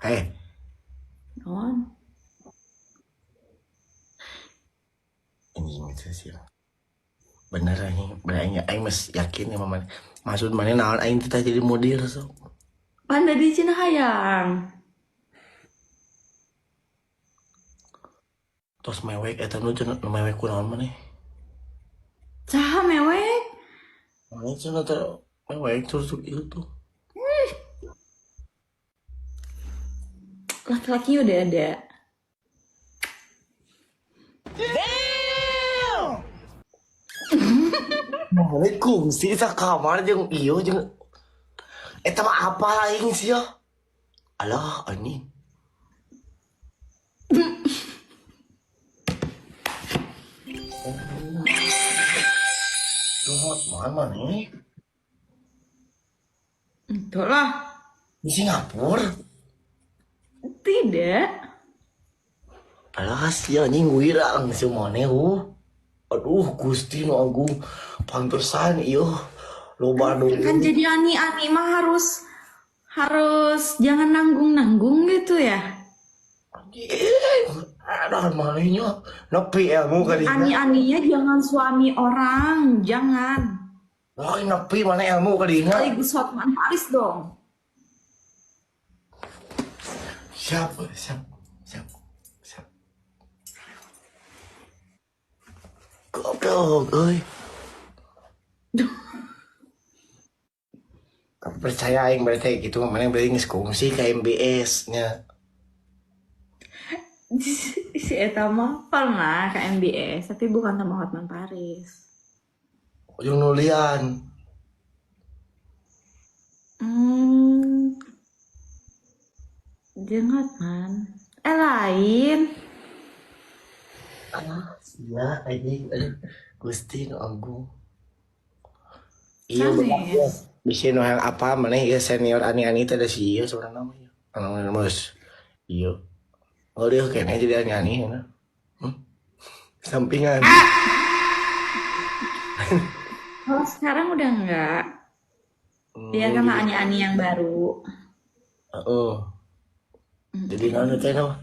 Hei, Non. anjing itu sih. Bener anjing, bener aing aing mah yakin ya mama. Maksud mana naon aing teh jadi mudir sok. Panda di Cina hayang. Tos mewek eta nu cenah nu mewek kunaon maneh? Saha mewek? Maneh cenah teh mewek terus ieu tuh. Laki-lakinya udah ada. Maneh kungsi sakamar jeung ieu jeung eta mah apa aing sih ya? Alah anjing. Duh, mana nih? Itulah. Di Singapura. Tidak. Alah sia anjing wirang si maneh Aduh Gusti nu agung pantesan ieu loba nu Kan jadi ani-ani mah harus harus jangan nanggung-nanggung gitu ya. Anjing, aduh manehnya nepi ilmu ka dinya. Ani-aninya jangan suami orang, jangan. Wah, nepi mana ilmu ka dinya. Sekaligus Hotman Paris dong. Siap, siap, siap, siap. Goblok euy. Percaya aing berarti gitu mana berarti geus kungsi ka MBS nya. Si eta mah pernah ke MBS, tapi bukan sama Hotman Paris. Ujung nulian. Jeung Hotman. Eh lain. Ah, sia anjing aduh. Gusti nu agung. Iya bener. Bisa nu yang apa maneh ieu senior ani-ani teh ada si ieu sebenarnya mah ieu. Anu mas. Iya. Oh dia kayaknya jadi ani-ani ya. Sampingan. Kalau sekarang udah enggak. Dia sama ani-ani yang baru. Oh. Jadi naon teh naon?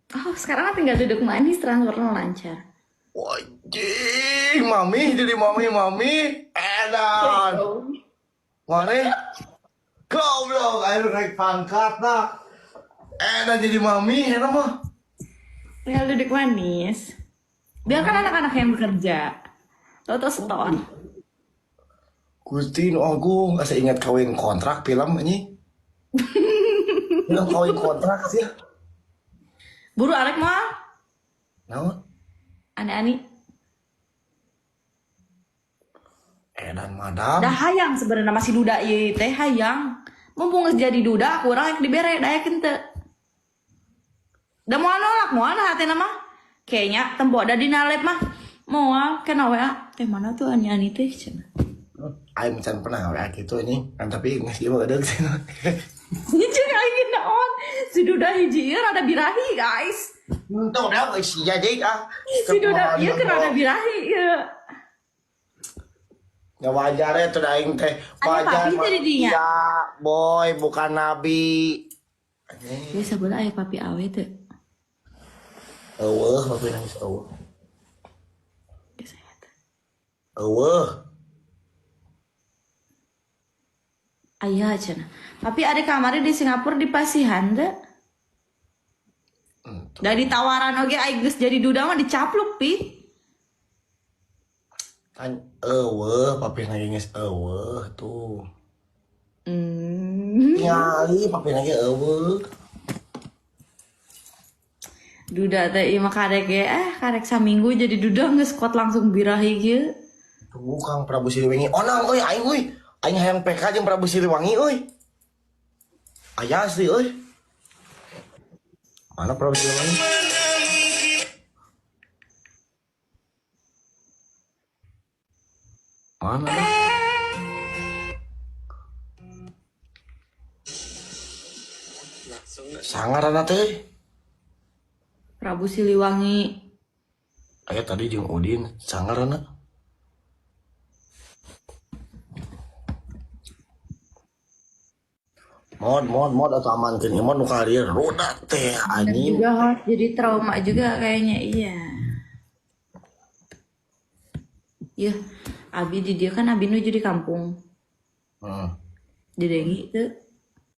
Oh, sekarang tinggal duduk manis, transfernya lancar. Wajing, mami jadi mami mami. Edan. Mana? Goblok, ayo naik pangkat nah. Edan jadi mami, enak mah. Tinggal duduk manis. Biarkan anak-anak yang bekerja. Toto setor. Gusti nu agung, asa ingat kawin kontrak film ini. Film kawin kontrak sih. Buru arek mah. Naon? Ani-ani. Edan madam. Dah hayang sebenarnya masih duda ieu teh hayang. Mumpung geus jadi duda kurang yang dibere daek henteu. Da moal nolak moal hatena mah. Kayaknya tempo da dina lab mah. Moal kena WA. Teh mana tuh ani-ani teh cenah. Aing can pernah WA gitu anjing. Kan tapi geus ieu mah gedeung sih. Jeung aing naon? Si duda hiji ieu rada birahi, guys. Entong dah sia jeung ah. Si duda ieu keur rada birahi ieu. Ya wajar ya tuh aing teh. Wajar. Papi teh di dinya. Ya, boy, bukan nabi. Geus sabeula aya papi awe teu. Eueuh, papi nangis eueuh. Geus aya teh. Eueuh. Aya cenah. Papi ada kamari di Singapura di pasihan teu. Dari tawaran oge aing geus jadi duda mah dicapluk pi. Kan eueuh, papi lagi geus eueuh tuh. Nyali papi lagi eueuh. Duda teh ieu mah karek ge karek saminggu jadi duda geus kuat langsung birahi kieu. Tunggu Kang Prabu Siliwangi. Onang euy aing euy. Aing hayang PK jeung Prabu Siliwangi euy. Aya asli euy. Mana Prabu Siliwangi? Mana? Sangar teh. Prabu Siliwangi. Aya tadi jeung Udin sangarana. Mod mod mod atau amankeun ieu mah nu karir ruda teh Bener anjing. juga host, jadi trauma juga kayaknya, iya. Ya, abi di dia kan abi nuju di kampung. Didengi itu.